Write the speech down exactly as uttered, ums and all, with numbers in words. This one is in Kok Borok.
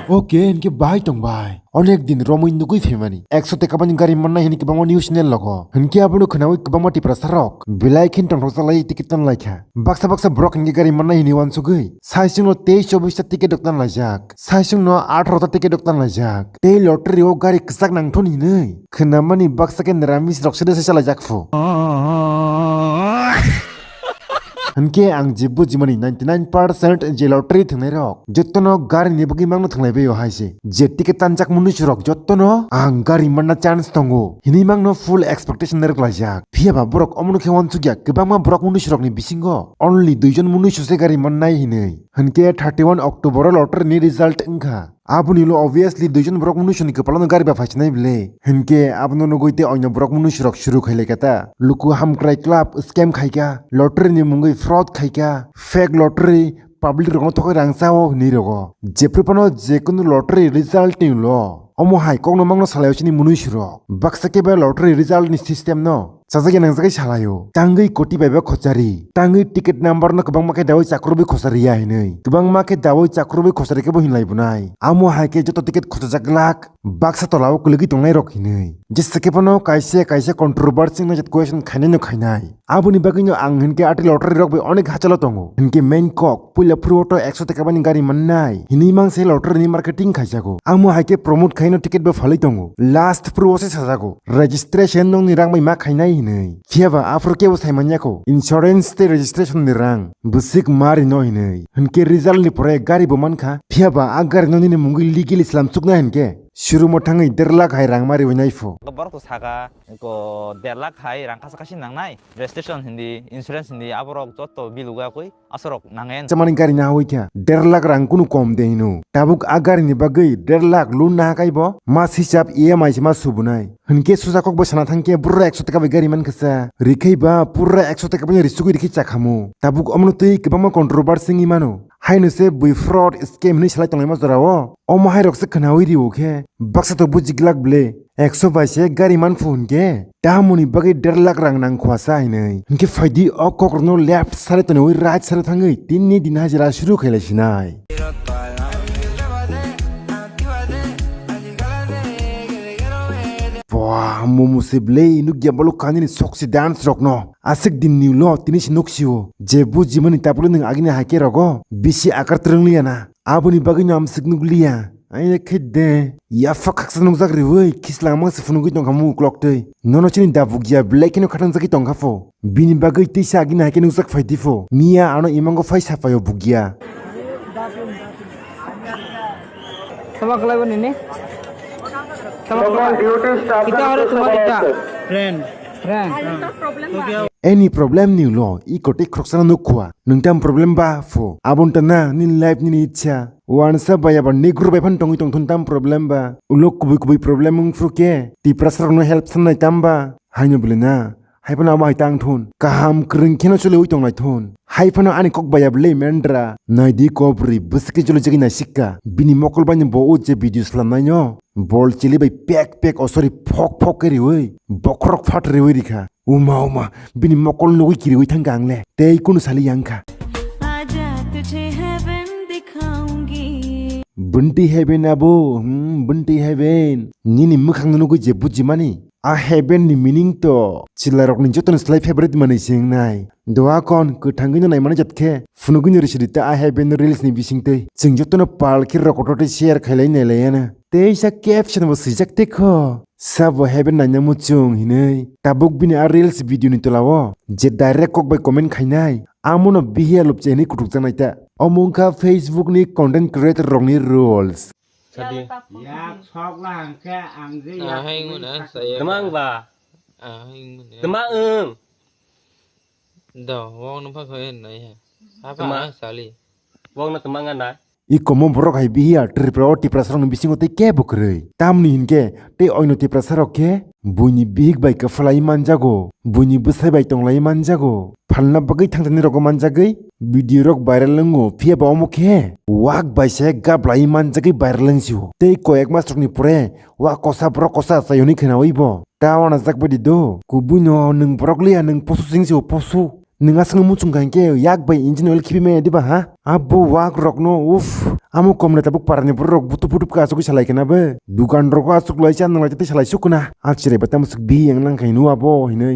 Okay, hinkhe bahai tong bai. Onek din romwi nugwi phaimani. Ekso teka bani gari mannai hini kwbangma news channel logo. Hinkhe abono khwnawi kwbangma Tiprasa rok belai khe tongthok jalai ticket tan laikha. Baksa baksa borok hinkhe gari mannai hini uansugwi. Saisungno teis chobis ta ticket rok tan laijak. Saisungno atharo ta ticket rok tan laijak. Tei lottery o gari kwchak nangthon hinwi. Khwnamani baksa khe niramis rok sede se chalaijak phu. Hinkhe ang je bujimani ninety nine percent je lottery thwngnairok jottono garini bagwi mangno thwnglaibaio hai se. Je ticket tanjak munuisurok jottono ang gari manna chance tongo hinwi mangno full expectation nairok laijak. Phiyaba borok omono khe uansukya kwbangma borok munuisurokni bisingo only duijon munuisu se gari mannai hinwi. Hinkhe thirty one October o lottery ni result wngkha. Aboni ulo obviously duijon borok munuisuni kwpalano gari ba phaisinai bwle. Hinkhe abono nugwi tei oino borok munuisurok suru khailai kha ta. Luku hamkrai club scam khaikha, lottery ni mungwi fraud khaikha, fake lottery, public rokno thokwi rang chao hinwi rogo. Jephru phano jekunu lottery result ni ulo omo hai kokno mangno salaio chini munuisurok. Baksa khe bai lottery result ni system no. Chajak ya nangjagwi salaio. Tangwi koti bai ba khochari. Tangwi ticket number no kwbangma khe dawi chakrubwi khochari ya hinwi. Kwbangma khe dawi chakrubwi khochari khe bo hinlai bunai. Amo hai khe joto ticket khochajak glak. Baksa tola o kwlwgwi tongnai rok hinwi. Jesa khe bono kaisa kaisa controversy no question khainai no khainai. Aboni bagwi no ang hinkhe ati lottery rok bai onek hachalo tongo. Hinkhe main kok puila phuru o to ekso teka bani gari mannai. Hinwi mang se lottery ni marketing khaijago. Amo hai khe promote khaino ticket bo phalwi tongo. Last phuru o se sajago. Registration nokni rang bai ma khainai hinwi. Phiyaba aphuru kebo sai manya kho. Insurance tei registration ni rang. Bwswk ma rino hinwi. Hinkhe result ni pore gari bo mankha. Phiyaba a gari no nini mungwi legally slam chukna hinkhe. Showroom o thangwi der lakh hai rang ma riwi nai pho. Borok to saka ko der lakh hai rang kasa kasi nangnai. Registration hindi, insurance hindi, aborok jotto bill uga koi. Asorok nangen. Chamani gari na hoi kha der lakh rang kunu kom de hino. Tabuk a gari ni bagwi der lakh loan na hakai bo. Mas hisab E M I se ma subunai. Hinkhe susa kok bo sana thangkhe bura ekso taka bai gari man kasa. Rikhai ba pura ekso taka bai risugwi rikhi chakhamu. Tabuk omono twi kwbangma controversy wngwi mano. Haino se bui fraud scam hinwi salai tonglaima jorao. Omo hai rok se khwnawi rio khe. Baksa to buji glak ble. Ekso bai se gari man phu hinkhe, tamoni bagwi der lakh rang nang khua sa hinwi. Hinkhe phaidi o kokrokno left side tonwi right side thangwi tinni din hajira shuru khailai sinai. Bwah, momo se blei nukya bolo kanini soksi dance rokno. Aswk din ni ulo tini se nuksio. Je bujimani tabukle nwng agini hai khe rogo bisi akar twrwng liya na. Aboni bagwi no amswk nukliya. Aye khe de. Yapha khaksa nukjak riwi, khislangma se phunugwi tongkha muklok twi. Nono chini da bugya belai kheno khatangjagwi tongkha pho. Bini bagwi tei sagi nai khe nukjak phai di pho. Miya ano imango phai sapaio bugya. Sama kalai bo nini? Sama kalai. Kita hore tumar ita. Friend. Friend. Any problem ni ulo, i kote khroksano nuk khua. Nung tam problem ba pho. Abon ta na, nini life nini ichha. Wansa bai aba negro bai phan tongwi tongthun tam problem ba. Ulo kubui kubui problem wng phru khe. Tiprasa rokno help sanai tam ba. Haino bwle na. Hai phano abo hai tang thun. Kaham kwrwng kheno chwlwi tongnai thun. Hai phano ani kok bai aba le mendra. Nai di kobri bwswk khe chwlwi jagwi nai sikka. Bini mokol bai no bo o je video slam nai no. Bol chili bai pek pek, oh sorry, phok phok khe riwi. Bokhorok phat riwi rikha. Uma, uma, bini mokol nugwi kiriwi thangkha ang le. Tei kunu sali yang kha. आजा तुझे हेवन दिखाऊंगी। Bunti heaven abo, hmm, bunti heaven. Nini mwkhang no nugwi je bujimani. A heaven ni meaning to chwla rokni jotoni slai favorite manwi se wngnai. Doa kon kwthangwi no naimani jat khe, phunugwi no risi di ta a heaven reels ni bising twi. Chwng jotono pal khe rokoto tei share khailai nailai ano. Teisa caption bo swijak te kho. Sabo heaven naina muchung hinwi. Tabuk bini a reels video ni tola o je direct kok bai comment khainai. Amono bihiya lobche hinwi kutukjaknai ta. Omo wngkha Facebook ni content creator rokni rules. Sadi. Yak sok la hangkhe ang je yak hai nguna saya. Temang ba? Ah, hai nguna. Temang eng. Do, wong no phakho en nai ha. Apa Temang. Ang sali. Wong no temang na. I komo borok hai bihiya Tripura o Tiprasa rokni bisingo tei kebo kwrwi. Tamni hinkhe tei oino Tiprasa rok khe buini bihik bai kwphalai manjago, buini bwsai bai tonglai manjago. Phalna bagwi thangthani rogo manjagwi video rok viral wngo, phiya ba omo khe wak bai se gablai manjagwi viral wngsio. Tei koyek mas rokni pore wak kosa borok kosa achai hwnwi khwnawi bo. Ta wanajak baidi do, kubui no nwng borok liya nwng posu sing sio posu. Nwng aswkno muchung kha hinkhe yak bai engine oil khibi maya diba ha? Abo wak rokno uff, amo komre tabuk parani borok rok butup butup khe achugwi salai khna be. Dukan rogo achuk lai cha nang lai tei salai suk khna. A chirai ba tamo swk bi yang nang khai nu abo hinwi.